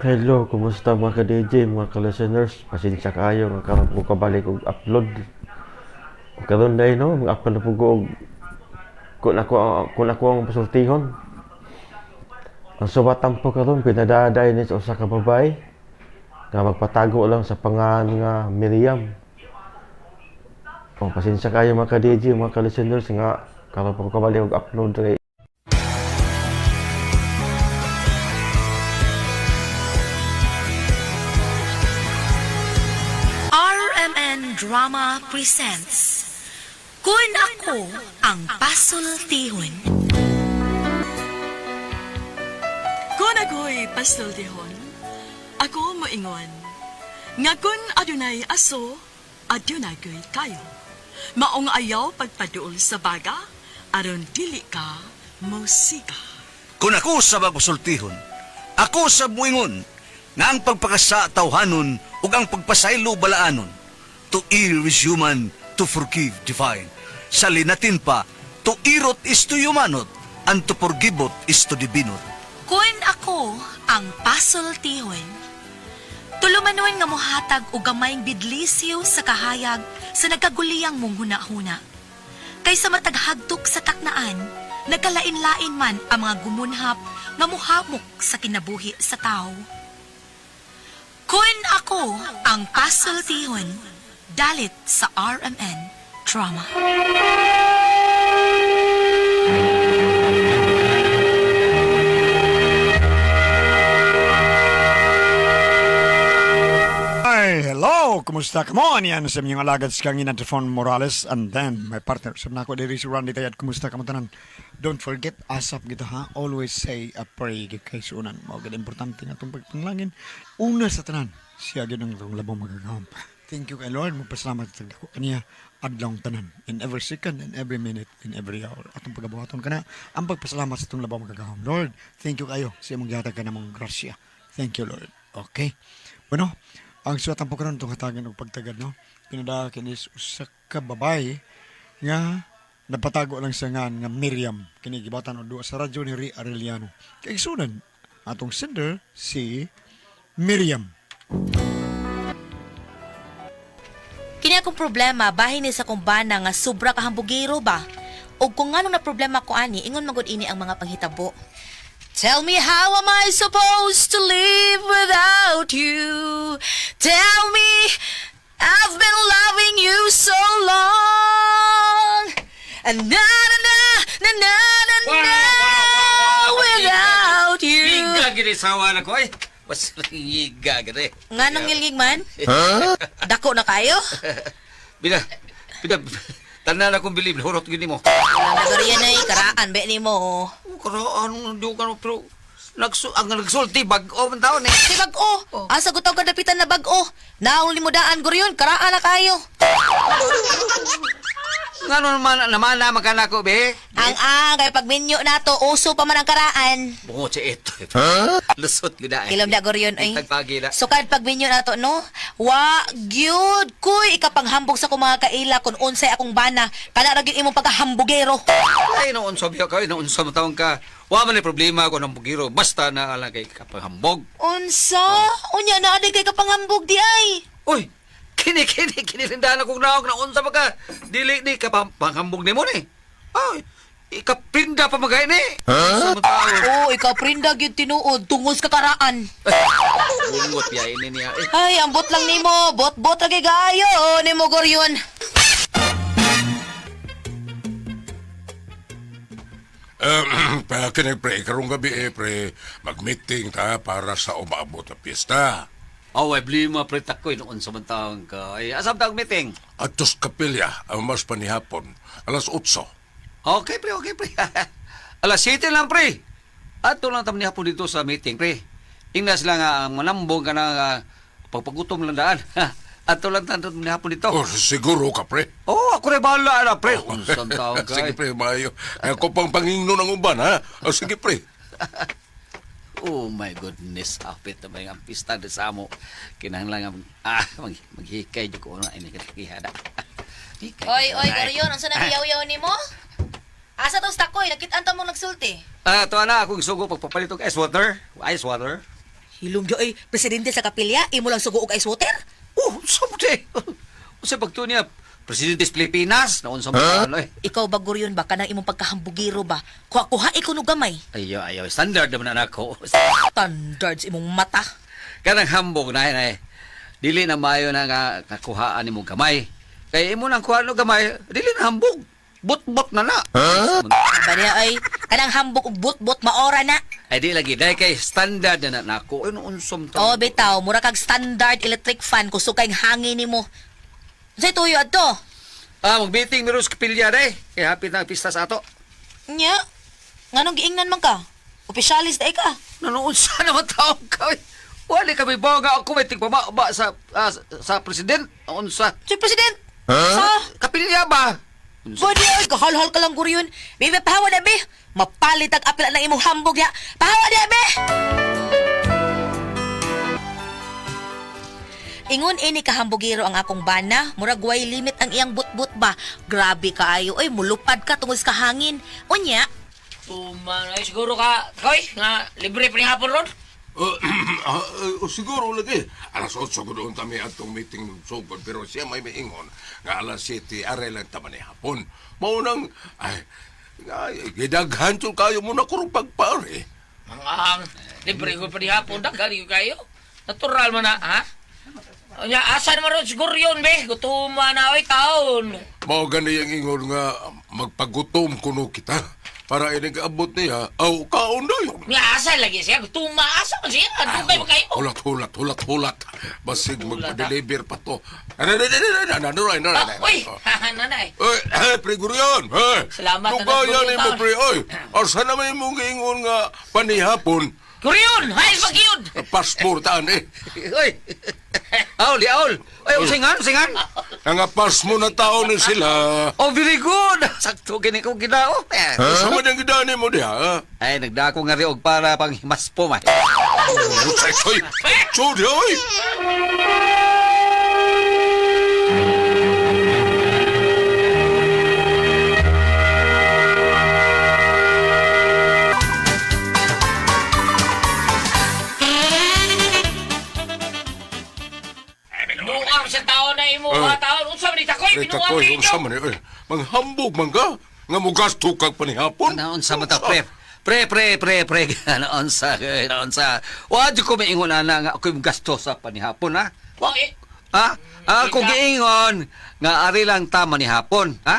Hello, kumusta mga ka-DJ, mga ka-listeners? Pasensya kayo nga karon ko kabalik og upload. Ug karon dai no, mag-upload na pud ko og kun ako ang pasultihon. Ang suwatan po karon pinadaday ni sa usa ka babae nga magpatago lang sa pangalan nga Miriam. O, pasensya kayo mga ka-DJ, mga ka-listeners nga karon pa ko kabalik og upload diri. RMN Drama Presents Kun Ako Ang Pasultihon. Kung ako'y pasultihon, ako moingon. Nga kun adunay aso, adunay ko'y kayo. Maong ayaw pagpaduol sa baga, aron dili ka musika. Kung ako sa magpasultihon, ako sa muingon, nga ang pagpakasa tawhanon ug ang pagpasaylo balaanon. To err is human, to forgive divine. Sa linatin pa, to irot is to humanot, and to forgivot is to divinot. Kun ako ang pasultihon. Tulumanon nga mohatag og gamayng bidlisiw sa kahayag sa nagkaguliyang mong huna-huna. Kaysa mataghagtok sa taknaan, nagkalain-lain man ang mga gumunhap nga muhamok sa kinabuhi sa tao. Kun ako ang pasultihon, dalit sa RMN Drama. Hi, hello! Kumusta ka mo? Niyan sa inyong alagad sa kangin Trifon Morales and then my partner. Sa nako diri si Randy Tayad. Kumusta ka mo tanan? Don't forget, asap gito ha. Always say a prayer gid kay sunan. Mao gid importante nga itong pagpanglangin. Una sa tanan, siya gid ang atong labong magagahom. Thank you kay Lord. Magpasalamat sa dako kaniya adlong tanan. In every second, in every minute, in every hour. Atong pagabuhaton kana ang pagpasalamat sa atong labong magagahom. Lord, thank you kayo sa imong gihatag ka namong grasya. Thank you, Lord. Okay. Bueno, ang suwatan po karon itong hatagan og pagtagad, no? Pinada kinis usa ka babae nga napatago lang sa ngan nga Miriam kini gibatan og duwa sa radyo ni Ri Arellano. Kay sunan atong sender si Miriam. Kini akong problema bahin ni sa kong bana nga sobra ka hambugero ba. Og kung nganong na problema ko ani, ingon magud ini ang mga panghitabo. Tell me how am I supposed to live without you? Tell me I've been loving you so long. And na na na na na na na without you. Higa gini sawa na ko ay. Mas higa gini. Nganong ngilngig man? Dako na kayo? Bina, bina, tanan akong bilib, hurot gini mo. Nagoriyan ay karaan be nimo. Karaan, di ko kano, pero ang nagsulti, bag-o man taon eh. Si bag-o. Asa gutaw kadapitan na bag-o. Naong limudaan guryon, karaan na kayo. Nga naman, naman na magkana ko, be. Ang ang kay pagminyo nato, uso pa man ang karaan. Bungo siya ito. Lusot gina eh. Ilom na guryon ay. Itagpagi na. Sukad pagminyo nato no. Wa gyud kuy ikapanghambog sa akong mga kaila kun unsay akong bana. Kana ra gyud imong pagkahambugero. Ay, noon sa biya kayo, noon sa matawang ka. Wa man ay problema ko ng bugiro. Basta na alang kay kapanghambog. Unsa? Unya na adi kay kapanghambog di ay. Uy, kini kini kinilindahan akong naog na unsa ba ka? Dili ni kapanghambog nimo ni. Ay, ikapinda pa magay ni. Huh? Oh, ikaw prinda gyud tinuod tungos ka karaan. Bungot ya ini niya. Eh, Ay, ambot lang nimo, bot-bot ra kay gaayo nimo goryon. Um, kini pre, karong gabi eh, pre, mag-meeting ta para sa umaabot na piyesta. Oh, ay blima pre takoy noon sa man ka. Ay, asam tag meeting. Atos kapilya ang mas panihapon, alas 8. Okay pre, okay pre. Alas 7 lang pre. Ato lang tam hapon dito sa meeting pre. Ingna sila nga ang manambong ka na nga, pagpagutom lang daan. Ato lang tam hapon dito. Oh, siguro ka, pre. Oh, ako rin bahala na pre. Unsang taong ka. Sige, eh. pre, maayo. Ako pang pangingno ng uban, ha? Oh, sige, pre. Oh my goodness, hapit na ba yung pista de sa amo. Kinahanglan nga maghikay jud ko na ini kihada. Hikay. Oy, oy, Goryon, unsa nang iyaw-iyaw nimo? Asa tong stakoy? Nakit-an ta mong nagsulti. Ah, to na akong sugo pagpapalit og ice water. Ice water. Hilom di ay presidente sa kapilya, imo lang sugo og ice water. Oh, unsa mo di? Unsa pagtuo niya? Presidente sa Pilipinas, naunsa mo ano eh. Ikaw ba guryon ba kanang imong pagkahambugiro ba? Kuha-kuha ikaw no gamay. Ayo, ayo, standard naman anak ko. Standards imong mata. Kanang hambog na eh. Dili na maayo na nga kakuhaan nimo gamay. Kay imo nang kuhaan og gamay, dili na hambog. Bot-bot na na. Ba niya ay kanang hambog og but-but maora na. Ay di lagi dahil kay standard na na nako. Ano unsom to? Oh, bitaw, mura kag standard electric fan kusog kay hangin nimo. Unsay tuyo adto? Ah, mag-meeting meron sa kapilya day. Kay hapit na ang pista sa ato. Nya. Nganong giingnan man ka? Opisyalis day ka. Nanuunsa naman taong ka. eh. Wali kami ba nga ako may tigpamaba sa sa president? Unsa? Sir President. Sa Kapilya ba? Unsa? Pwede ay kahalhal ka lang guryon. Bebe, pahawa na be. Mapalit ang apil na imong hambog ya. Pahawa na be. Ingon ini kahambugiro ang akong bana, murag way limit ang iyang butbut ba. Grabe kaayo oy, mulupad ka tungod sa kahangin. Unya, Tuman, ay siguro ka, koy, nga libre pa ni hapon ron. Siguro lagi. Alas 8 ko doon kami atong meeting sugod pero siya may miingon nga alas 7 aray lang taman ni hapon. Maunang ay, ay gidaghan jud kayo mo na kurong pagpare. Ang libre ko pa ni hapon, daghan ko kayo. Natural man na, ha? Nya, asa naman ron siguro yun, be? Gutuman na, oy, taon. Mao gani ang ingon nga magpagutom kuno kita para inig abot niya aw kaon dayon. Nya, asa lagi siya? Gutuma, asa man siya? Dugay ba kayo? Hulat, hulat, hulat, hulat. Basig Hulat, ah. magpa-deliver pa to. Ano, ano, ano, ano, ano, ano, ano, Ah, uy, nanay. Oy, eh, pre Gurion, eh. Salamat, anak Dugayan Gurion, nimo, taon. pre, oy. Asa na may mong giingon nga panihapon, Gurion, hay, magyud! passport eh. Oy. Aol, di aol. Oy, usingan, usingan. Nga pasmo na tao ni sila. Oh, very good. Sakto gini ko ginao. Eh. Sa man ang gidani mo diha? Ha? Ay, nagdako nga riog para pang himas po, man. Utsay, oy. Chud, oy. Binuang sa taon na imo, Oy. mga taon. Unsa man ni takoy, Pre, binuang takoy, ninyo. unsa man eh, oy. Manghambog man ka. Nga mugasto kag panihapon. Naon sa mata, pre. Pre, pre, pre, pre. Naon sa, naon sa. Wa jud ko maingon ana nga ako'y gasto sa panihapon, ha? Oh, eh, Ha? Ako giingon nga ari lang ta manihapon, ha?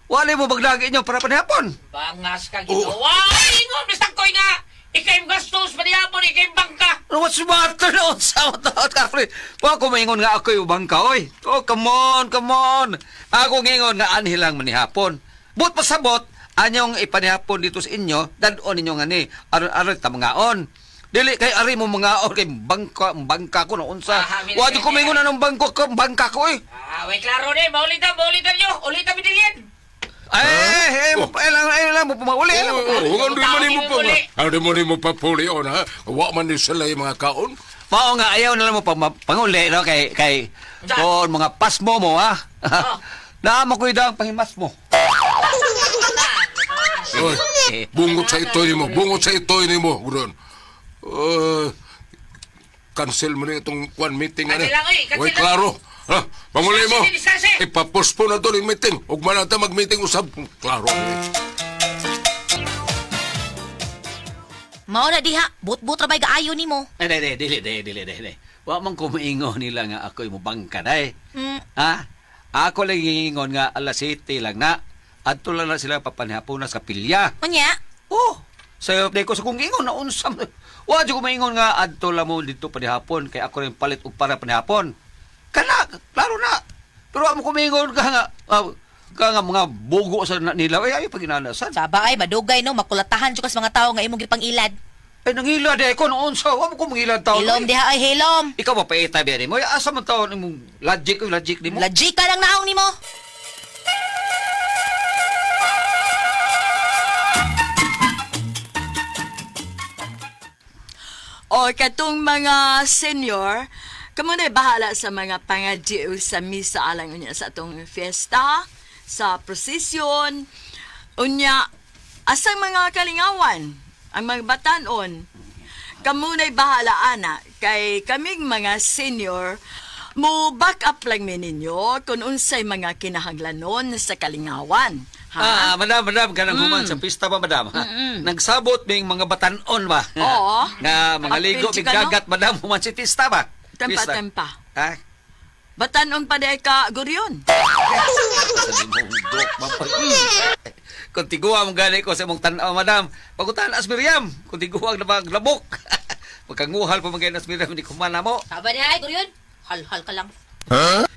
Wala mo baglagi inyo para panihapon. Bangas ka ginawa. Ingon, Mr. Koy nga! Ikay gastos, panihapon, ikay bangka! Ano, what's the matter noon sa mata, pre? Wa ko maingon nga ako'y bangka, oy. Oh, come on, come on. Ako ngingon nga anhi lang manihapon. But pasabot, anyong ipanihapon dito sa inyo, dadon ninyo nga ni, aron-aron ta mangaon. Dili kay ari mo mangaon kay bangka bangka ko na unsa. Ah, Wa di ko maingon anong bangko ko, bangka ko eh. Ah, way klaro ni, maulitan, maulitan nyo! Ulitan binilin! Ay, eh, Oh. eh, lang, eh, lang, mo pumuli. Oo, oo, oh, ano man nimo pa. Uli. Ano mo nimo papuli on ha? Wa man ni sila yung mga kaon. Mao nga ayaw na lang mo panguli no kay kay Unsa? kon mga pasmo mo ha. Oh. Naamo ko ang panghimas mo. Oy, bungot sa itoy nimo, bungot sa itoy nimo, gudon. Cancel mo na itong one meeting Cancel ani. lang, oy, cancel Oy, lang. klaro. Ha, panguli mo. Diskase, diskase. Ipapospone na to yung meeting. Ug man na ta mag-meeting usab. Klaro. mao na diha, but-but ra bay gaayo nimo. Ay, dili, dili, dili, dili, dili. Wa man ko maingon nila nga ako'y mubangka day. Mm. Ha? Ako lang giingon nga alas 7 lang na. Adto lang na sila papanihapon na sa kapilya. Unya, Oh, sayo day ko sa kong ingon na unsa. Wa jud ko maingon nga adto lang mo dito panihapon kay ako rin palit og para panihapon. Kana, klaro na. Pero wa mo ko maingon ka nga ka nga mga bugo sa nila ay ay paginanasan. saba ay madugay no, makulatahan jud ka sa mga tawo nga imong gipang-ilad. Ay nangila day ko noon sa wa mo ko mangilad taon. Hilom diha ay hilom. Ikaw ba paita biya nimo? Ay, asa man taon imong logic oy logic nimo? Logic ka lang naong nimo. O katong mga senior, kamo na bahala sa mga pangadiw sa misa alang unya sa atong fiesta, sa prosesyon, unya asang mga kalingawan, ang mga batanon. Kamuna'y bahala ana kay kaming mga senior mo back up lang mi ninyo kung unsay mga kinahanglanon sa kalingawan. Ah, Ha? madam, madam, kanang human sa pista ba, madam? Nagsabot ming mga batanon ba? Oo. Nga mga ligo, Apil, mig chika, no? dagat, madam, human si pista ba? Tempa, Pista. tempa. Ha? Batanon pa di ka, Guryon. Sa imong dok, mapag... Kung tiguang mo gani ko sa imong tanaw, madam, pagutan as Miriam, kung tiguang na maglabok. Pagkanguhal pa mga as Miriam, hindi kumana mo. Saba niya ay, Guryon. Hal-hal ka lang.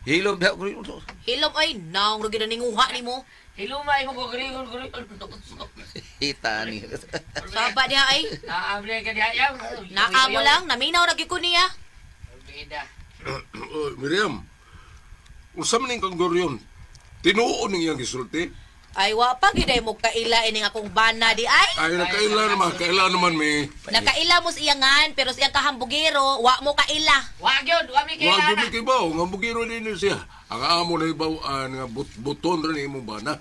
Hilom diha ko. Hilom ay, naong rugi na ninguha ni mo. Hilumay mo ko gringon gringon. Hita ni. Saba niya ay, Naamli ka diha yaw. naamo lang, naminaw ra gyud ko niya. Bida. Oy, Miriam, unsa man ning kang Guryon? Tinuon ning iyang gisulti? Ay, wa pa gyud ay mo kaila ining akong bana di ay. Ay, nakaila naman, kaila naman may. Nakaila mo sa iyangan, pero sa iyang kahambugero, wa mo kaila. Wa gyud, wa mi Wa gyud kailana. mi kibaw, nga bugiro din ni siya. Ang amo na ibaw-an nga buton ra ni imong bana.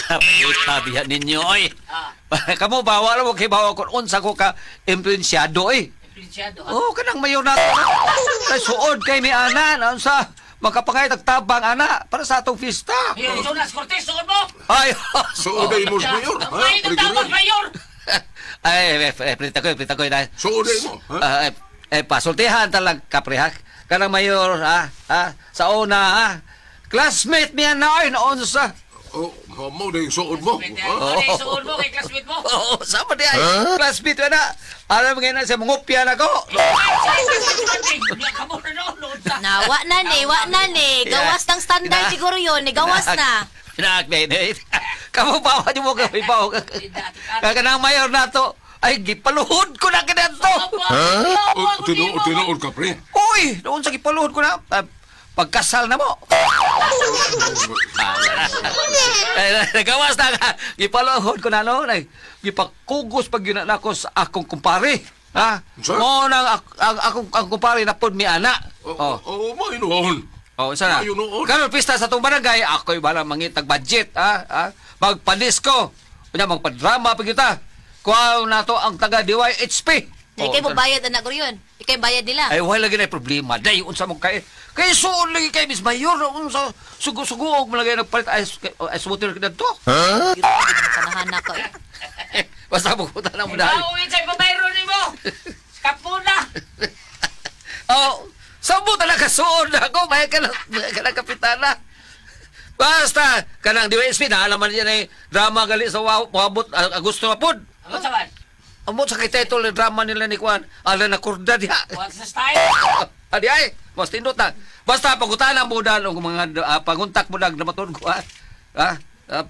Hita diha ninyo, oy. Kamu ba, wala mo kay bawa kung unsa ko ka impluensyado, oy. Impluensyado. Oh, kanang mayor na Kay suod kay mi ana, na unsa makapangay tagtabang ana para sa atong fiesta. Mayor Jonas Cortez, suod mo. Ay, So, uday mo sa mayor, ha? Ay, nagtabang mayor. Ay, prita ko, na. So, uday mo, ha? Ah, pasultihan talang kapre ha. Kanang mayor ha, ha, sa una ha. Classmate niya na oy, noon sa. Oh, mo na yung suod mo. Ha? Oh, suod mo kay classmate mo. Oo, sama di ay. Classmate na. Alam ngayon na siya mangupya na ko. Na, wa na ni, wa na ni. Gawas ng standard siguro yun, ni gawas na. Pinaak na yun. Kamu ba, wala mo kami ba? Kanang mayor na to. Ay, gipaluhod ko na kinato. Oh, tinuod, tinuod ka, pre. Uy, noon sa gipaluhod ko na. Ah, pagkasal na mo. Ay, nagawas na ka. Gipaluhod ko na no. Ay, gipakugos pag yun na ako sa akong kumpare. Ha? Sir? Mo nang ang akong ang kumpare na pod mi ana. Oh, Oh. oh, mo inuon. Oh, sana. Ayun, noon. Karon pista sa tong barangay, ako'y balang mangitag budget, ha? Ha? Magpa-disco. Unya magpa-drama pa kita. Kuha na to ang taga DYHP. Di kay mo bayad anak Guryon. Ikay bayad nila. Ay, wala lagi na problema. Day, unsa mo kay... Kay suon lagi kay Miss Mayor, unsa sugo-sugo og malagay nagpalit ice, ice water ka dito. Panahana ka eh. Basta mo kuta na mo dahil. Ikaw, sa ipabayro ni mo. Kapuna. Oh, sambo talaga suon na ako, may ka na, may ka na kapitana. Basta, kanang DYSP, naalaman niya na eh, drama gali sa wabot, Agosto na pod. Ano sa man? Amot sa kay title ng drama nila ni Juan, ala na kurda diha. What's the style? Adi ay, mas tindot na. Basta pagutana mo dal og mga paguntak mo dag namaton ko ha. Ha?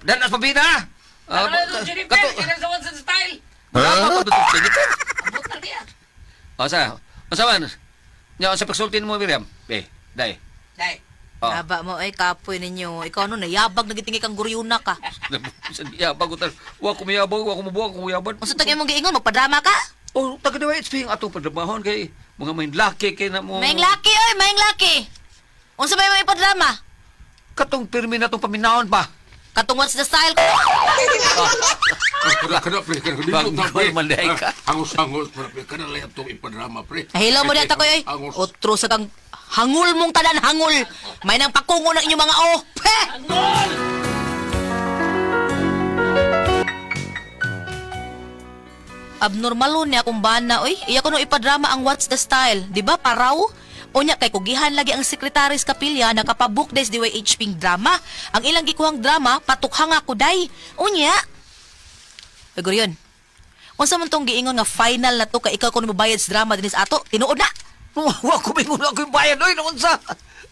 Dan as pabida. Ano na itong Jennifer? Kaya sa what's the style? Drama pa to Jennifer. Abot na diya. O sa, unsa man? Nya sa pagsulti mo Miriam? Eh, dai. Dai. Oh. Aba mo ay kapoy ninyo. Ikaw ano nayabag nagitingi kang guryuna ka. Sa yabag ko tal. Wa ko mayabag, wa ko mabuwag, ko mayabag. Unsa tag imong giingon magpadrama ka? Oh, taga DYHP ang atong padramahon kay mga main laki kay na mo. Maing laki oy, maing laki. Unsa may may padrama? Katong pirmi na tong paminahon pa. Katong what's the style ko? Kada, kada, pre. Kada, dito ta, pre. Banggol man day ka. Ah, Hangos-hangos, pre. Kada lang itong ipadrama, pre. Hello mo dito ko oy. Hangos. Otro sa kang hangul mong tanan hangul. May nang pakungo ng inyong mga o. Peh! Abnormal ni akong bana oy. Iya ko no ipadrama ang what's the style, di ba? Paraw. Unya kay kugihan lagi ang sekretaris kapilya nakapabook des DYHP drama. Ang ilang gikuhang drama patukhang ako day. Unya. Oy Guryon. Unsa man tong giingon nga final na to kay ikaw kuno mobayad sa drama dinis ato? Tinuod na. Wa ko bingon ako yung bayad oy noon sa.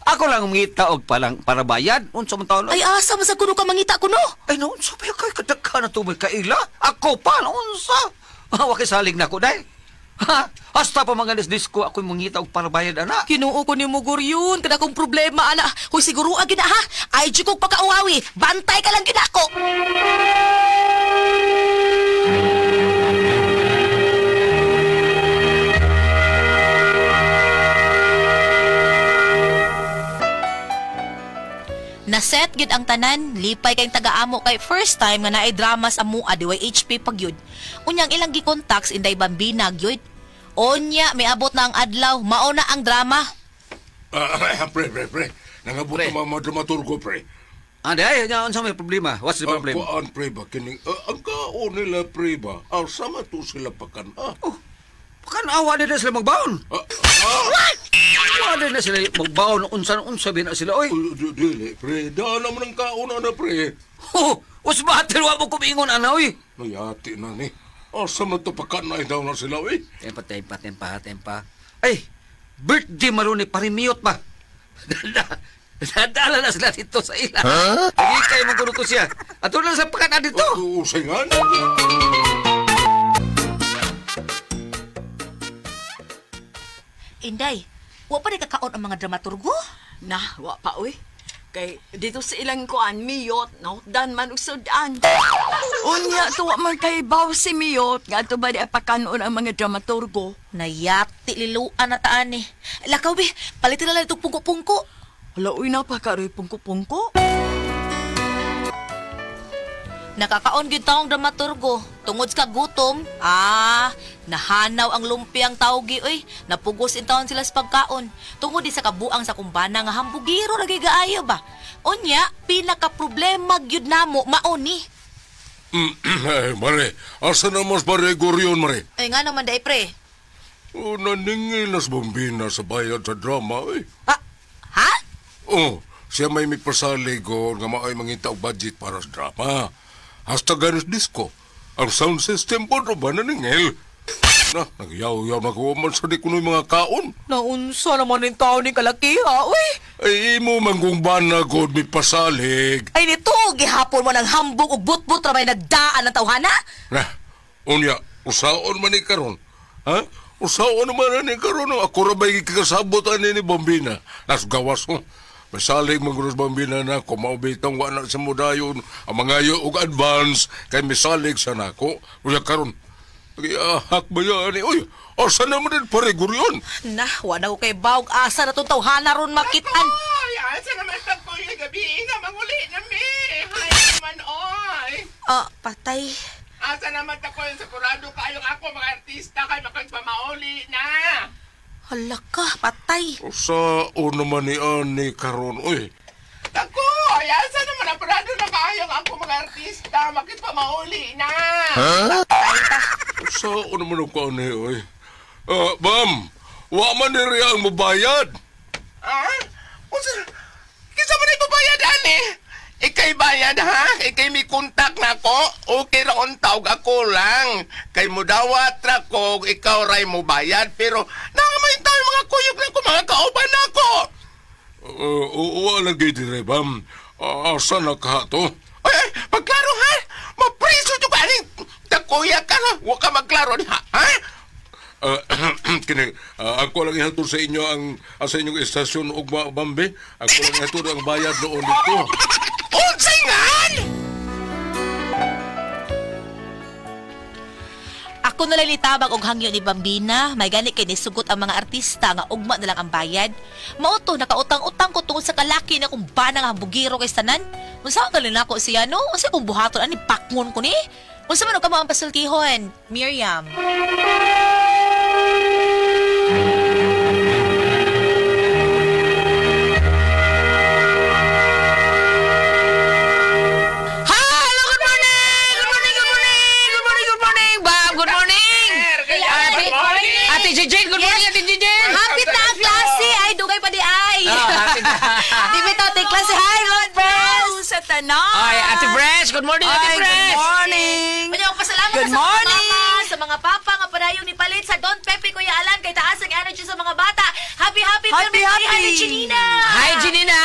Ako lang mangita og palang para bayad unsa man taon. Ay asa man sa kuno ka mangita kuno? Ay noon sa pa kay kadaghan na tubig kaila. Ako pa noon sa. Wa kay salig na ko day. Ha? Hasta pa mga disco ako mangita og para bayad ana. Kinuo ko ni mo Guryon, kada akong problema ana. Hoy siguro agi na ha. Ay jud kog pagkauwawi. Bantay ka lang gid ako. Naset gid ang tanan, lipay kayong taga-amo kay first time nga naay drama sa mua DYHP pagyud. Unyang ilang gi-contacts Inday Bambina gyud. Onya, miabot na ang adlaw, mao na ang drama. Ah, pre, pre, pre. Nangabot Pre. ang mga dramaturgo, pre. Ah, di ay, nya unsa may problema? What's the problem? Ah, kuan, pre ba? Kining, ang kaon nila, pre ba? Ah, sama to sila pakan. Ah, Oh, pakan awa na sila magbaon. ah, ah, Awa na sila magbaon unsa bi na sila oy. Dili, pre. Daan naman ang kaon na, pre. Oh, usbatil wa mo kumingon ana oy. Nayati na ni. Asa man to pakan na daw na sila, eh. Tempa, tempa, tempa, tempa. Ay, birthday maroon ni Parimiyot ba? Nadala na sila dito sa ila. Huh? Hindi kayo magkuno to siya. Ato na sa pagkana dito. Usingan. Inday, wa pa ni kakaon ang mga dramaturgo? Na, wa pa uy. Kay dito sa ilang kuan miyot, nahutdan man og sudan. Unya tuwa man kay baw si miyot ngadto ba di apakanon ang mga dramaturgo. Nayati liluan na taan eh. Lakaw be, palitin na lang itong pungko-pungko. Hala uy napakaroy pungko-pungko. Nakakaon gyud taong dramaturgo. Tungod sa gutom, nahanaw ang lumpiang tawgi oy. Napugos in taon sila sa pagkaon. Tungod di sa kabuang sa kumbana nga hambugiro ra gyud gaayo ba. Unya, pinaka problema gyud namo mao ni. Eh, mare, asa na mas pare Gorion, mare? Ay nga naman day pre. Oh, naningil na sa bombina sa bayad sa drama, eh. Ah, ha? Oh, siya may mipasalig o nga mao'y mangita og budget para sa drama. Hasta ganos disco. Ang sound system po ba naningil? Na, nagyaw-yaw na ko man sa di kuno'y mga kaon. Naunsa naman ning taon ni kalakiha, uy. Ay, imo manggong bana god mipasalig. Ay nito, gihapon mo ng hambog ug butbut ra may nagdaan ng tawhana. Na, unya, usaon man ni karon. Ha? Usaon man ni karon. Ako ra ba'y kikasabot ani ni Bombina. Nas gawas ko. Masalig man gud sa Bombina na ko maubitong wa na sa mudayon ang mga yo og advance kay misalig sa nako. Unya karon. Ahak ba yan ni? Uy, asa naman din pare guryon? Na, wa na ko kay bawg asa na tong tawhana ron makitaan. Ay, asa naman tagkoy gabi na manguli na mi. Hay naman oy. Ah, patay. Asa naman takoy sigurado kayo ako mga artista kay makagpamauli na. Hala ka, patay. Usaon naman ni ani karon? Uy, Takoy, asa naman apurado na kayo ako mga artista makipamauli na. usaon naman ako ani oy. Ah, ma'am, wa man diri ang mabayad. Ha? Unsa? Kinsa man ibabayad ani? Ikay bayad ha? Ikay may kontak na ko? Okay ra tawag ako lang. Kay mudawat ra ko, ikaw ray mo bayad. Pero nakamay tayo mga kuyog na ko, mga kauban na ko. Oo, lagi dire, ma'am. Asa na ka to? Ay, ay, magklaro ha? Mapriso to ka aning takuya ka ha? Huwag ka magklaro ha? Ha? Ah, kini, ako lang ihatod sa inyo ang sa inyong istasyon ug Bambi. Ako lang ihatod ang bayad noon dito. Unsay ngan? Ako na lang nitabang og hangyo ni Bambina, may gani kay nisugot ang mga artista nga ugma na lang ang bayad. Mao to nakautang-utang ko tungod sa kalaki na kung bana nga hambugiro kay tanan. Unsa ang nako siya no? Unsa kung buhaton ani pakngon ko ni? Unsa man og kamo ang pasultihon, Miriam? Hello, good morning! Good morning, good morning! Good morning, good morning! Bam, good morning! Ate, Ate Jijin, good morning, Ate Jijin! Happy ta ang klase! Ay, dugay pa di ay! Ah, happy ta. Di ba ito, klase? Hi, Lord Press! Sa tanan. Ay, Ate Fresh, good morning, Ate Ay, good Fresh! morning. Ano, pasalamat Good ka sa mga morning! mama, sa mga papa nga padayong nipalit sa Don Pepe Kuya Alan kay taas ang energy sa mga bata. Happy happy Happy, Happy happy! Hi Janina. Hi, Janina!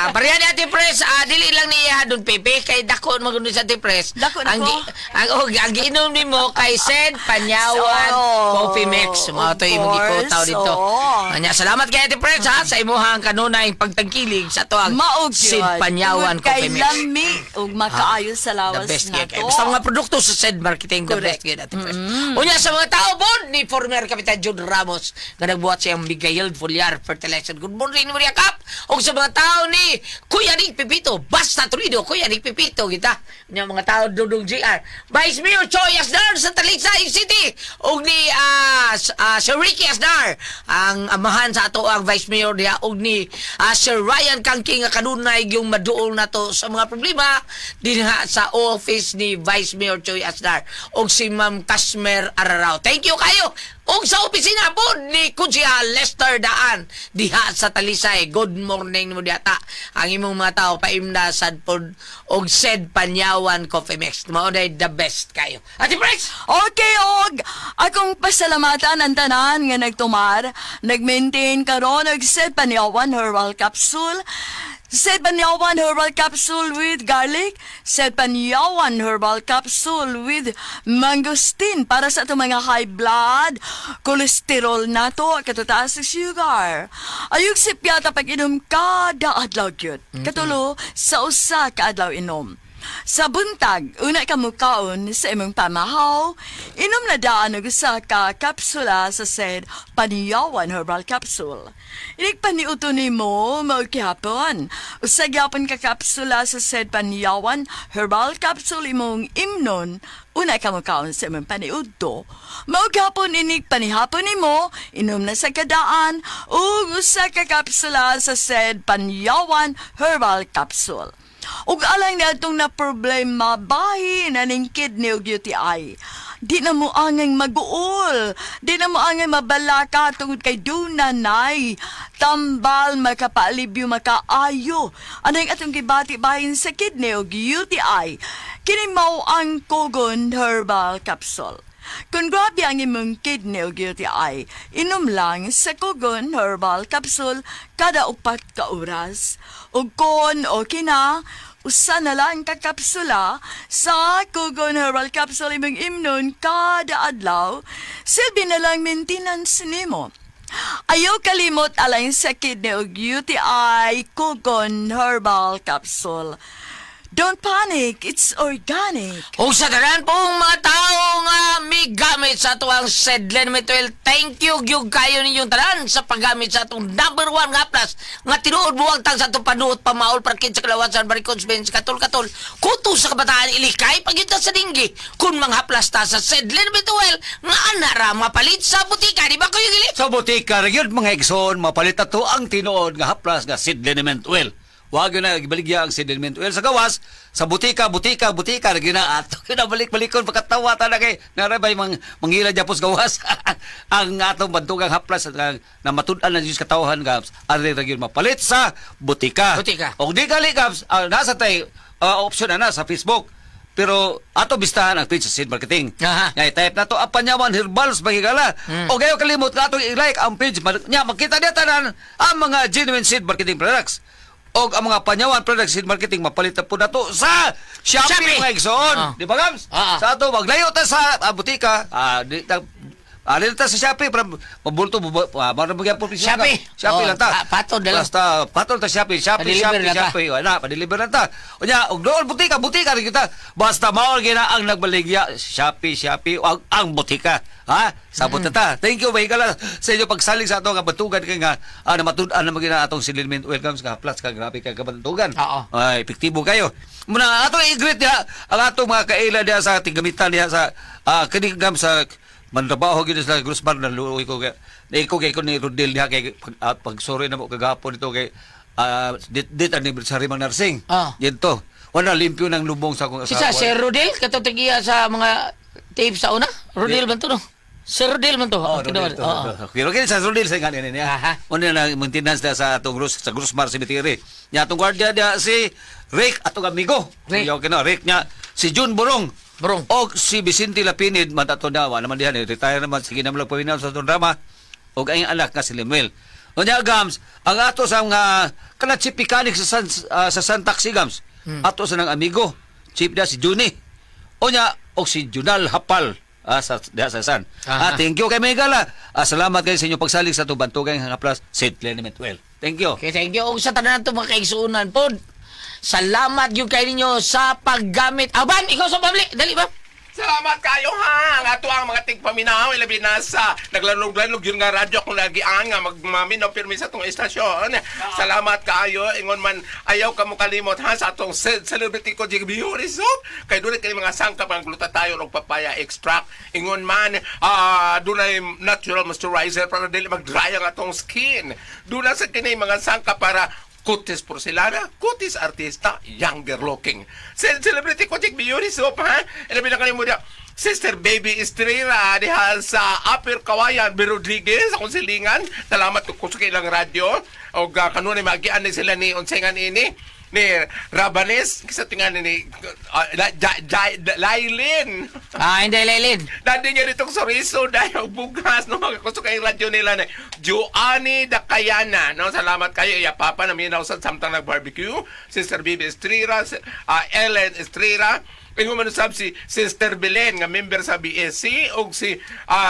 Pareha ni Ate Pres, dili lang niya Don Pepe, kay dako magundo sa Ate Pres. Dako na ang, ko. Ang, oh, ang giinom nimo kay Sed Panyawan So, Coffee Mix. Mga of to imong course, gikotaw dito. oo. Anya, salamat kay Ate Pres ha, sa imuhang kanunay pagtangkilig sa to ang Maog Sid yun. Panyawan Tungod kay Coffee Mix. lami ug makaayo sa The lawas best na gyud kay. to. Basta mga produkto sa Sed Marketing, the best Correct. gyud Ate Pres. Unya sa mga tao bod ni former Kapitan John Ramos nga nagbuhat sa iyang Miguel Foliar Fertilizer. Good morning Maria Cap. Ug sa mga tao ni Kuya Nick Pipito, basta tulido, Kuya Nick Pipito kita. Nya mga tao dudong GR. Vice Mayor Choi Asnar sa Talisay City ug ni Sir Ricky Asnar ang amahan sa ato ang Vice Mayor diha ug ni Sir Ryan Kangking nga kanunay yung maduol nato sa mga problema dinha sa office ni Vice Mayor Choi Asnar ug si Ma'am Casmer Ararao. Thank you kayo. Ug sa opisina po ni Konsehal Lester Daan diha sa Talisay. Good morning mo diha ta. Ang imong mga tao paimna sad pod og said Panyawan Coffee Mix. Mao day the best kayo. Ate Pres! Okay, og akong pasalamatan ang tanan nga nagtumar, nag-maintain karon og said Panyawan Herbal Capsule. Said Panyawan Herbal Capsule with garlic, said Panyawan Herbal Capsule with mangosteen para sa atong mga high blood, cholesterol nato, katataas sa sugar. Ayog sipyata pag inom kada adlaw gyud. Katulo sa usa ka adlaw inom. Sa buntag, una ka mukaon sa imong pamahaw, inom na daan og usa ka kapsula sa said Panyawan Herbal Capsule. Inig paniuto nimo mao gihapon. Usa gyapon ka kapsula sa said Panyawan Herbal Capsule imong imnon, una ka mukaon sa imong paniudto. Mao gihapon inig panihapon nimo, inom na sa kadaan ug usa ka kapsula sa said Panyawan Herbal Capsule. Ug alang niadtong na problema bahin aning kidney ug UTI. Di na mo angay maguol, di na mo angay mabalaka tungod kay dunanay. Tambal makapaalibyo makaayo. Anang atong gibati bahin sa kidney ug UTI. Kini mao ang Kogon Herbal Capsule. Kung grabe ang imong kidney o UTI, inom lang sa Kogon Herbal Capsule kada 4 ka oras. Ug kon o kina, usa na lang ka kapsula sa Kogon Herbal Capsule imong imnon kada adlaw, silbi na lang maintenance nimo. Ayaw kalimot alang sa kidney o UTI, Kogon Herbal Capsule. Don't panic, it's organic. Ug sa tanan pong mga tao nga may gamit sa ato ang Sedlen Mituel, thank you gyud kayo ninyong tanan sa paggamit sa atong number 1 nga plus nga tinuod buwag tang sa atong panuot pamaol parkid sa kalawasan barikon Spain katol-katol kuto sa kabataan ilikay pagyud ta sa dinggi kun manghaplas ta sa Sedlen Mituel nga ana ra mapalit sa butika, di ba kuya Gili? Sa butika ra gyud mga igsoon, mapalit ato ang tinuod nga haplas nga seed liniment oil. Wag yun na ibaligya ang seed liniment oil sa gawas, sa butika, butika, butika ra gyud na ato gyud na balik-balikon pagkatawa ta na kay narabay mangila gyapon sa gawas. Ang atong bantugang haplas nga na matud-an na Diyos katawhan gabs, ari ra gyud mapalit sa butika. Butika. Og di gali gabs, nasa tay option na na sa Facebook. Pero ato bistahan ang page sa Seed Marketing. Aha. Nga i-type na to ang Panyawan Herbals magigala. O gayo kalimot nga atong i-like ang page nya makita niya tanan ang mga genuine seed marketing products. Og ang mga Panyawan products seed marketing mapalit na po na to sa Shopee, Shopee. mga igsoon. Ah. Di ba Gams? Ah, ah. Sa ato maglayo ta sa butika. Di ta alin ta sa Shopee para mabulto para magyapon presyo ka. Shopee. Shopee Oh, lang ta. patol na lang. Basta patol ta Shopee, Shopee, Pa-deliver Shopee, na ta. Shopee. Wala, pa-deliver na ta. Unya, og doon butika, butika rin kita. Basta mao gina ang nagbaligya, Shopee, Shopee, ang butika. Ha? Sabot na ta. Thank you, mahigala sa inyo pagsalig sa ato nga batugan kay nga namatud-an na magina atong sililment welcome sa plus ka grabe ka kabatugan. Oo. Ay, epektibo kayo. Muna ato i-greet diha ang atong mga kaila diha sa tigamitan diha sa kini gam sa mantrabaho gyud sila Grosmar na luoy ko kay ko kay ko ni Rodel diha kay pag, pag-sorry na mo kagahapon dito kay dit, dit anniversary mang nursing. Ah. Dito. Wala limpyo ng lubong sa akong Sisa, asawa. Sir Rodel, katong tigiya sa mga tape sa una. Rodel man to, no? Sir Rodel man to. Oh, Ang Rodel kinuha. to. Oo. Pero kini sa Rodel sa nganin niya. Aha. Una na maintenance na sa atong Rus sa Grosmar Cemetery. Nya atong guardia dia si Rick atong amigo. Rick. Yo kino Rick nya si June Borong. Borong. Og si Vicente Lapinid man ato na wa naman diha ni retire naman sige naman lang paminaw sa atong drama. Og ang anak nga si Lemuel. Unya Gams, ang ato sa nga kana chief mechanic sa San Taxi Gams. Ato sa nang amigo, chief dia si Juni. Unya og si Junal Hapal sa diha sa San. Aha. Thank you kay Megala. Salamat kayo sa inyong pagsalig sa atong bantugan nga plus St. Clement Well. Thank you. Okay, thank you. Og sa tanan nato mga kaigsuonan pod. Salamat gyud kay ninyo sa paggamit. Aban, ikaw sa pamli. Dali ba? Salamat kayo ha. Ang ato ang mga tigpaminaw ilabi na sa naglanog-lanog yun nga radyo kung lagian nga magmaminaw pirmi sa atong istasyon. Salamat kayo. Ingon man ayaw ka mo kalimot ha sa atong celebrity ko Jig Beauty Soap. Kay dunay kay mga sangkap ang glutathione ug papaya extract. Ingon man dunay natural moisturizer para dili mag-dry ang atong skin. Dunay sa kini mga sangkap para kutis porcelana, kutis artista, younger looking. Celebrity ko, Jig Beauty Soap, ha? Ilabi na kanimo niya, Sister Baby Estrella diha sa Upper Kawayan, B. Rodriguez, akong silingan. Salamat ko sa ilang radyo. O kanunay magian ni sila ni unsengan ini ni Rabanes kisa tingan ni Lailin. Ah, hindi, Lailin. Dati niya ditong soriso dahil bugas no gusto kay radyo nila na Joanny Dakayana no, salamat kayo iya papa na minaw sa samtang nag-barbecue, Sister Bibi Estrera, Ellen Estrera. Ingon man usab si Sister Belen nga member sa BSC ug si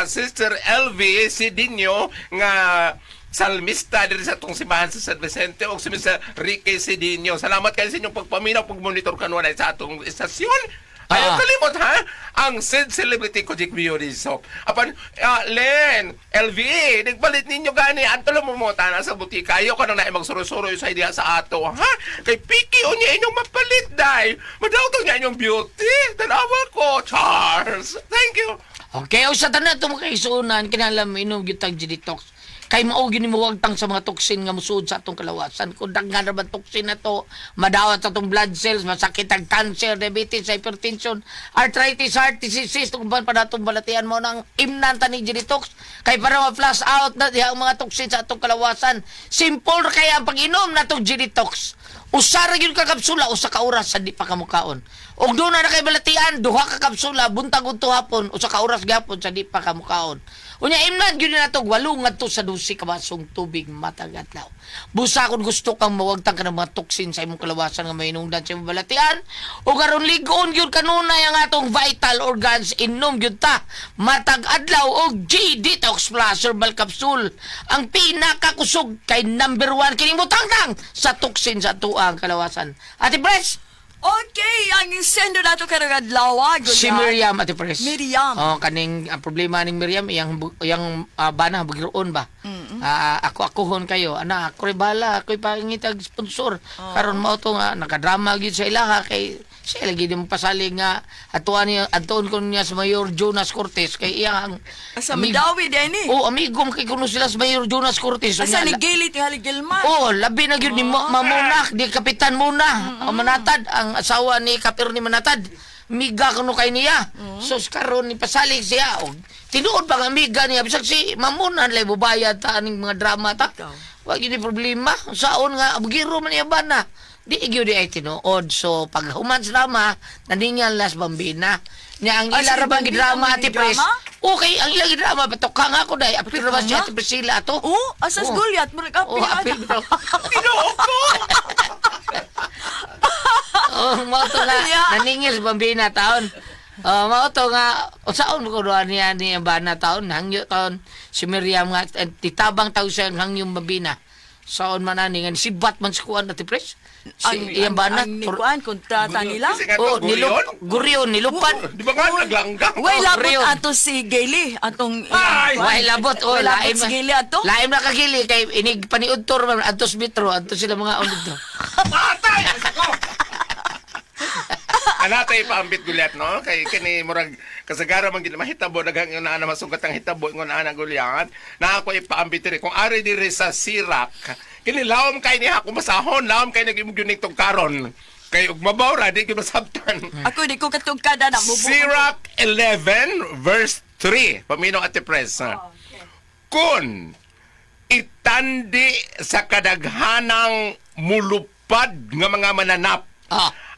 Sister LV Sidinho nga salmista diri sa atong simbahan sa San Vicente ug si Mr. Ricky Sidinho. Salamat kayo sa inyong pagpaminaw, pagmonitor kanunay sa atong istasyon. Ayaw kalimot ha, ang said celebrity ko Jig Beauty Soap. Apan, Len, LV, nagbalit ninyo gani, anto lang mumuta na sa butika. Ayaw ka nang naimag suro-suro sa idea sa ato, ha? Kay piki o niya inyong mapalit, day. Madawtong niya inyong beauty. Tanawa ko, Charles. Thank you. Okay, o sa tanan itong mga kaisunan, kinahanglan inom gyud tag detox. Kay mao gyud ni muwagtang sa mga toxin nga musuod sa atong kalawasan. Kung daghan ra man toxin na to, madawat sa atong blood cells, masakit ang cancer, diabetes, hypertension, arthritis, heart disease, ug uban pa natong balatian mo nang imnan ta ni detox kay para ma-flush out na diha ang mga toxin sa atong kalawasan. Simple ra kay ang pag-inom natong detox. Usa ra gyud ka kapsula usa ka oras sa di pa kamukaon. Ug doon na kay balatian duha ka kapsula buntag udto hapon usa ka oras gyapon sa di pa kamukaon. Unya imnan gyud na natog 8 ngadto sa 12 ka basong tubig matag adlaw. Busa kung gusto kang mawagtang ka ng mga toxin sa imong kalawasan nga mainungdan sa imong balatian ug aron lig-on gyud kanunay ang atong vital organs inom gyud ta matag adlaw og G Detox Plus Herbal Capsule ang pinakakusog kay number 1 kining butangtang sa toxin sa tuang kalawasan. Ate Pres, Okay, ang sendo nato karong adlaw. si Miriam, Ate Pres. Miriam. Oh, kaning ang problema ning Miriam iyang iyang bana bugiroon ba. Ako akohon kayo. Ana, ako rin bahala, ako'y pangitag sponsor. Oh. Karon mao to nga nakadrama gyud sa ilaha kay siya lagi din pasali nga atuan niya atuon ko niya sa Mayor Jonas Cortez kay iyang Sa Midawi din eh. Oh, amigo kay kuno sila sa Mayor Jonas Cortez. Asa Unya, ni Gili tingali Gilman. Oh, labi na gyud ni Mamunak, di kapitan muna. Ang Manatad, ang asawa ni Kapir ni Manatad. Miga kuno kay niya. So karon ni pasalig siya og tinuod ba nga amiga niya bisag si Mamunan lay bubayad ta aning mga drama ta. Ikaw. Wa gyud ni problema. Saon nga bugiro man niya bana. Di gyud di ay tinuod. So pag human sa drama, naningal las bambina. Nya ang Ah, ila si ra bang Bambina gidrama ang ati pres. gidrama? Okay, ang ilang gidrama patok nga ako dai. Apil ra ba siya nga? ati Priscilla ato? Oh, asas Oh. Goliath, murag apil. Oh, apil bitaw. Ginoo ko! Oh, mao to nga Yeah. naningil sa bambina taon. Oh, mao to nga usaon ko doon niya ni bana taon hangyo taon si Miriam nga titabang taw siya ang hangyong bambina. Saon man ani nga sibat man sa kuan ati pres. Si Ang iyang bana. Ang ni kuan kontrata nila. Kasi nga Oh, to, gurion. gurion nilupad. Di ba nga, naglanggang? Way labot Gurion. ato si Gaily atong Ay! Way labot oh Way labot laim. si Gaily ato. Laim na kagili kay inig paniudtor man adto sa metro adto sila mga dito. Patay! Ako! Anatay paambit gulyat no kay kini murag kasagara man gid mahitabo daghang ingon ana masugat ang hitabo ingon ana gulyat na ako ipaambit diri kung ari diri sa Sirak kini lawom kay niya ako masahon lawom kay nagimong gyud tong karon kay ug mabaw ra di gyud masabtan. Ako di ko katugkada na bubo. Sirach 11 verse 3. Paminaw Ate Pres. Ha? Kung itandi sa kadaghanang mulupad nga mga mananap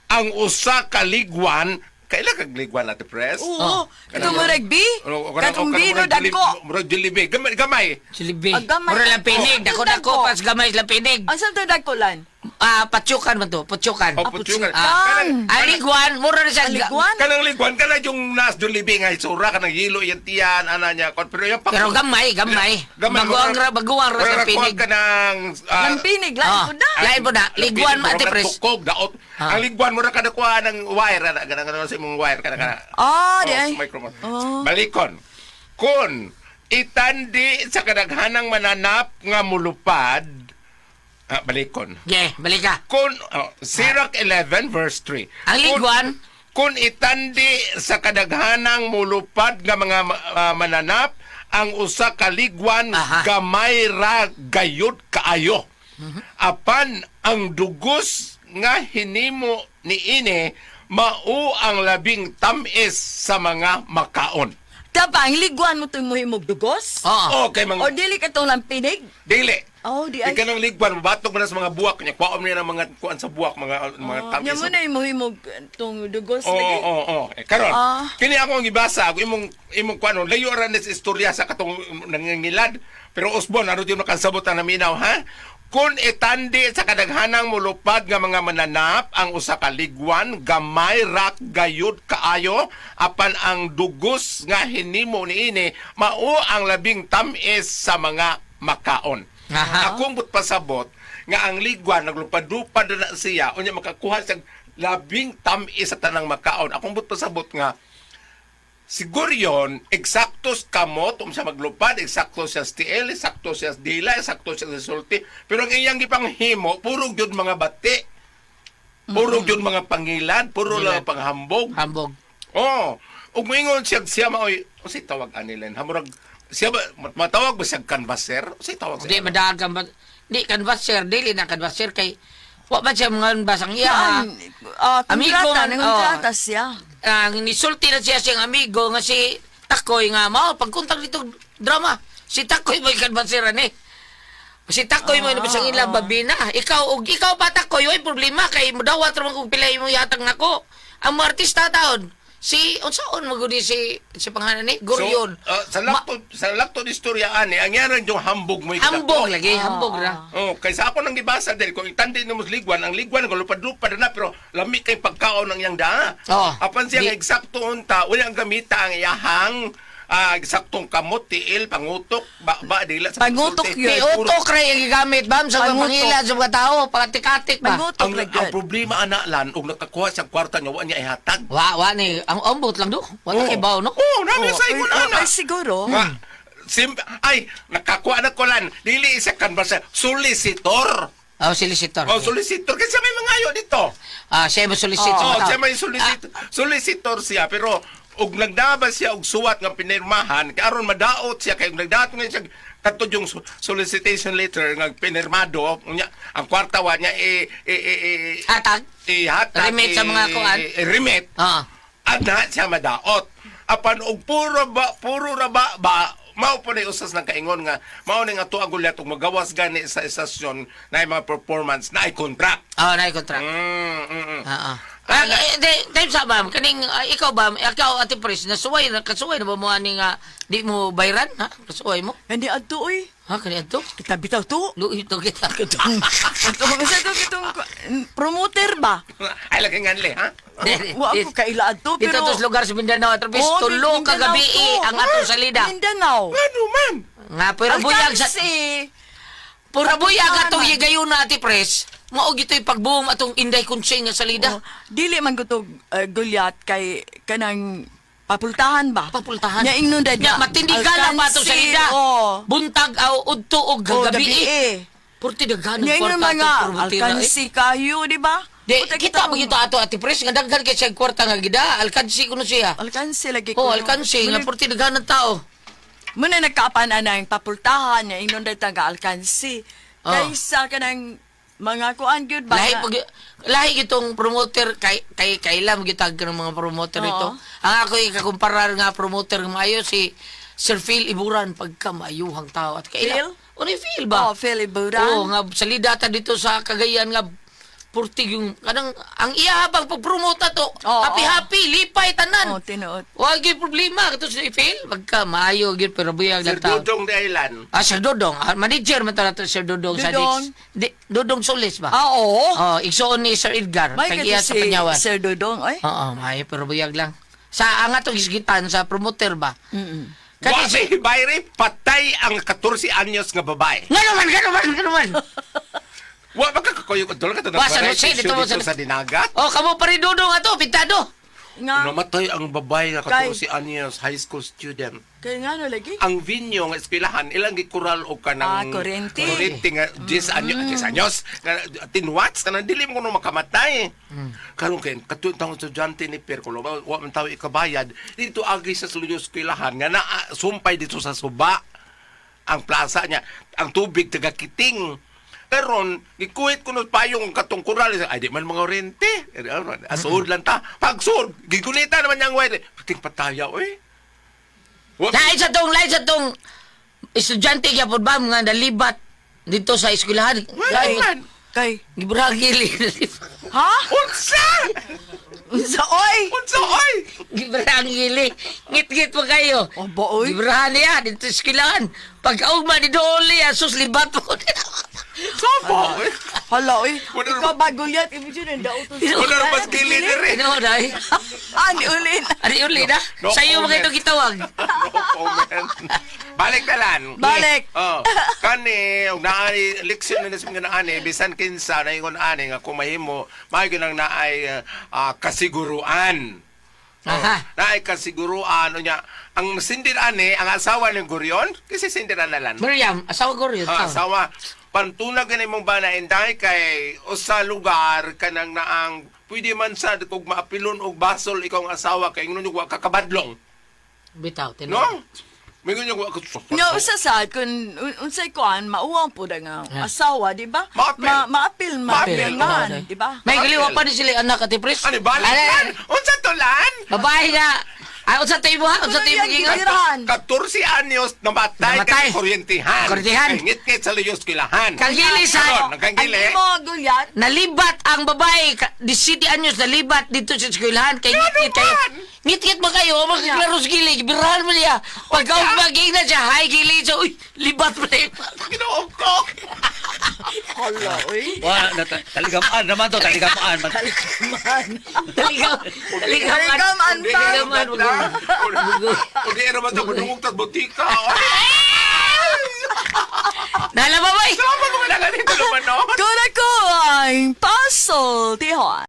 ang usa ka ligwan, kaila kag ligwan Ate Pres? Oo, katong murag B. Ano, Katong B no dagko. Murag Jollibee. Gamay, gamay. Silibi. Ah, gamay. Mura lang pinig. Oh. Dako dako pas gamay sa pinig. Ang sa to dagko lan? Patsukan man to, patsukan. Oh, putsukan. Ah, Kanang- ang ligwan, mura na siya. Ligwan? Kanang ligwan kana yung nas Jollibee nga itsura kanang hilo yung tiyan ana niya kon pero yung Pero gamay, gamay. Baguang ra, baguang ra sa pinig. Ka ng Lampinig, lain Ah. po na. Lain po na. Ligwan ma, Ate Pres. Tukog, daot. Ang ligwan mo ra kada kuha ng wire ana kana kana sa imong wire kana kana. Ah, di Oh, ay. sa microphone. Oh. Balikon. Kun itandi sa kadaghanang mananap nga mulupad, balikon. Yeah, balik ka. Kun oh, Sirach 11 verse 3. Ang ligwan? Kun itandi sa kadaghanang mulupad nga mga mananap ang usa ka ligwan Aha. gamay ra gayud kaayo. Apan ang dugos nga hinimo niini mao ang labing tamis sa mga makaon. Tapa, ang ligwan mo ito mo himog dugos? Oo. Okay, mga O dili ka itong lampinig? dili. Oh, di ay. Ikaw ng ligwan, mabatog mo na sa mga buwak niya. Kuwaon niya ng mga kuan sa buwak, mga tamis. Nya mo na yung mohimog itong dugos Oo, lagi. oo, oo. Eh, karon, Ah. kini ako ang gibasa, ako imong imong kuan layo ra ni sa istorya sa katong nangingilad. Pero usbon ano di makasabot ang naminaw, ha? Kun itandi sa kadaghanang mulupad nga mga mananap ang usa ka ligwan, gamay rak gayud kaayo, apan ang dugos nga hinimo niini mao ang labing tam-is sa mga makaon. Aha. Akong but pasabot nga ang ligwan naglupad-lupad na siya unya makakuha siya labing tam-is sa tanang makaon. Akong but pasabot nga siguro yon eksaktos kamot um siya maglupad, eksakto siya sa tiil, eksakto siya sa dila, eksakto siya sa sulti. Pero ang iyang gipanghimo, puro gyud mga bati. Puro gyud mga pangilad, puro lang panghambog. Hambog. Oh, ug moingon siya siya maoy, unsay tawag ani len? Hamurag siya ba matawag ba siya canvasser? Unsay tawag Di siya? madagang ba di canvasser, dili na canvasser kay wa man siya mga basang iya. Yan, Amigo kontrata, man, nangontrata siya. Ang nisulti na siya siyang amigo nga si Takoy nga mao pagkuntag dito drama. Si Takoy mo canvasser ani. Si Takoy mo oh, sa ilang babina. Ikaw og ikaw pa Takoy, oy problema kay mudawat ra man kung pila imo yatag nako. Ang mga artista taon si unsaon magudi si si pangalan ni Guryon. So, sa lakto istorya ani, ang yaran yung hambog mo Hambog lagi, hambog ra. Oh, kaysa ako nang gibasa dahil kung itandi nimo sa ligwan, ang ligwan ko lupad-lupad na pero lami kay pagkaon ng iyang daa. Oo. Apan siya Di- nga eksakto unta, wala ang gamita ang iyahang eksaktong kamot, tiil, pangutok, ba, ba dila sa Pangutok pagsulti. yun. Di utok ra yung gigamit bam sa mga Pangutok. pangilad sa mga tao, pangatik-atik ba. Mangutok Ang, ra ang gyud. problema ana lan og nakakuha siya kwarta niya wa niya ihatag. Wa wa ni ang ambot lang do. Wa ta Oo. kay baw no. Oo, nami sa ingon Ay, ana. ay, siguro. Nga, ay, nakakuha na ko lan. Dili isa canvasser, solicitor. Oh, solicitor. Oh, solicitor kasi may mga ayo dito. Ah, siya mo solicit sa Oh, mga tao. siya may solicitor, solicitor siya pero og nagdaba siya og suwat nga pinirmahan kay aron madaot siya kay og nagdaot nga siya kadto yung solicitation letter nga pinirmado unya ang kwarta wa niya i Hatag. ihatag Remit sa mga kuan. Remit. Ah. Ana siya madaot. Apan og puro ra ba ba mao po ni usas ng kaingon nga mao ni nga tuang gulyat og magawas gani sa estasyon na mga performance na ay contract. Ah, na contract. Ah, ah. Ah, eh, time sa ma'am, kaning ikaw ba, ikaw Ate Pres, nasuway na kasuway na ba mo ani nga di mo bayran ha? Kasuway mo? Hindi adto oy. Ha kani adto? Kita bitaw to. Luhi to kita. Ato sa to kitong promoter ba? Ay lagi nganli ha. Wa ako kaila adto Dito pero to sa lugar sa Mindanao, Ate Pres, Oh, tulo ka Mindanao gabi to. ang atong salida. Mindanao. Ano man? Nga pero buyag sa Alcance. Pura buyag Atong atong man. higayon na Ate Pres. Mao gito'y pagbuom atong Inday Kunsing nga salida. Oh, dili man gutog gulyat kay kanang papultahan ba? Papultahan. Nya ingnon dad Nya matindi ka lang pa atong salida. Oh. Buntag aw udto og Oh, gabi. gabi eh. Purti daghan Nya ang ingnon kwarta mga atong promoter na, eh. alkansi kayo, di ba? Di, Puta, kita mo gyud ato Ate Pres nga daghan kay siya kwarta nga gida. Alkansi kuno siya. Alkansi lagi Oh, alkansi nga purti daghan ang tao. Muna nagkaapan ana ang papultahan nya ingnon dad nga alkansi. Oh. Kaysa kanang mga kuan gyud ba? Lahi pag lahi gitong promoter kay kay kailam gitag ng mga promoter Oo. ito. Ang ako ikakumparar nga promoter nga maayo si Sir Phil Iburan pagka maayuhang tao at kaila. Phil? Ano yung Phil ba? Oh, Phil Iburan. Oo, nga salida ta dito sa Cagayan nga Purtig yung kanang ang iya habang pag-promote ato. Oo, Happy happy, lipay tanan. Oh, tinuod. Wa gyud problema kato sa fail magka maayo gyud pero buyag Sir lang tao. Dudong de Island. Ah, Sir Dodong, manager man to nato Sir Dodong sa Dodong. Dodong Solis ba? Ah, oo. Oh, igsuon ni Sir Edgar, May tag-iya kato sa si Panyawan. Sir Dodong, ay. Oo, maayo pero buyag lang. Sa ang atong isgitan sa promoter ba? Mm-mm. Kani Wa si si Bayre, patay ang 14 anyos nga babae. Ngano man, ngano man, ngano man. Wa ba ka kakuyog dol ka Wa, sa Jose, dito mo dito sa Dinagat? Oh, kamo pa rin Dodong ato, pintado. Nga, Namatay ang babae nga Kay- 14 anyos, high school student. kay nga no lagi. Ang venue nga eskwelahan ilang gikural og kanang Ah, kurente. Kurente nga 10 anyos, 10 anyos, nga 10 watts kanang dili mo kuno makamatay. Karon kay katong taong estudyante ni Percolo, wa man tawo ikabayad dito agi sa sulod eskwelahan nga naa sumpay dito sa suba ang plaza niya, ang tubig taga kiting. Karon, gikuhit ko no payong katong kural. Ay, di man mga rente. Asuod lang ta. Pagsuod, gigunita naman niyang wire. Pating pataya, oy. Wa- Lain sa tong estudyante gyapon ba nga nalibat dito sa eskwelahan. Wala Lain man. Kay, gibragili. ha? Unsa! Unsa, oy? Unsa, oy! Gibrangili. Ngit-ngit pa kayo. Oh, ba, oy? Gibrahan niya dito sa eskwelahan. Pagkaugma ni Dolly, asus libat mo. Sabo, oy! Hala, oy. Wala Ikaw ba, Goliath? Imagine, ang daot. Wala na mas gili diri. Ano na eh? Ani ulin. Ari uli na. No Sa iyo mga comment. ito gitawag. No comment. Balik na lang. Balik. Oh, kani og naay leksyon na sa mga naani bisan kinsa naingon ani nga kung mahimo maayo gyud ang naay kasiguruan. Oh, Aha. naay kasiguruan unya ang sindir ani ang asawa ni Gurion kasi sindir na lang. Miriam, asawa ko rin. Ah, asawa pantunag gani mong bana inday kay usa lugar kanang naang pwede man sad kog maapilon og basol ikaw ang asawa kay ingnon wa ka kabadlong. Bitaw, tinuod. No? Mingon niya wa ka. Nga, usa sad, kung unsay kuan, mauwang po na nga asawa, di ba? Maapil. Maapil, maapil Maapil, man, di ba? May galiwa pa ni sila anak ati pres. Ano balik lan? Unsa to lan? Babae nga. Ay, unsa tayo mo ha? Unsa tayo Ano mo yan, gingon? gitirahan? 14 anyos namatay Namatay. kay kuryentihan. Kuryentihan. Kay ngit-ngit sa luyos kilahan. Kagili sa Karon, nagkangili. Ang imo, Goliath, Nalibat ang babae, 17 anyos nalibat dito sa eskwelahan kay ngit-ngit kayo. Ngit-ngit ba kayo? Magklaro sa gili, birahan mo niya. Pagka maging na siya, hi gili siya, uy, libat mo na yun. Ginoo ko. hala, oy. Wa na taligamaan naman to, taligamaan man. Man. Taligaw, taligaw. Taligaman pa. Taligaman. Udi era man to gudungog tas butika. Nala babay. Salamat mo na ganito naman no. Kuna ko ang Puzzle, Tihon.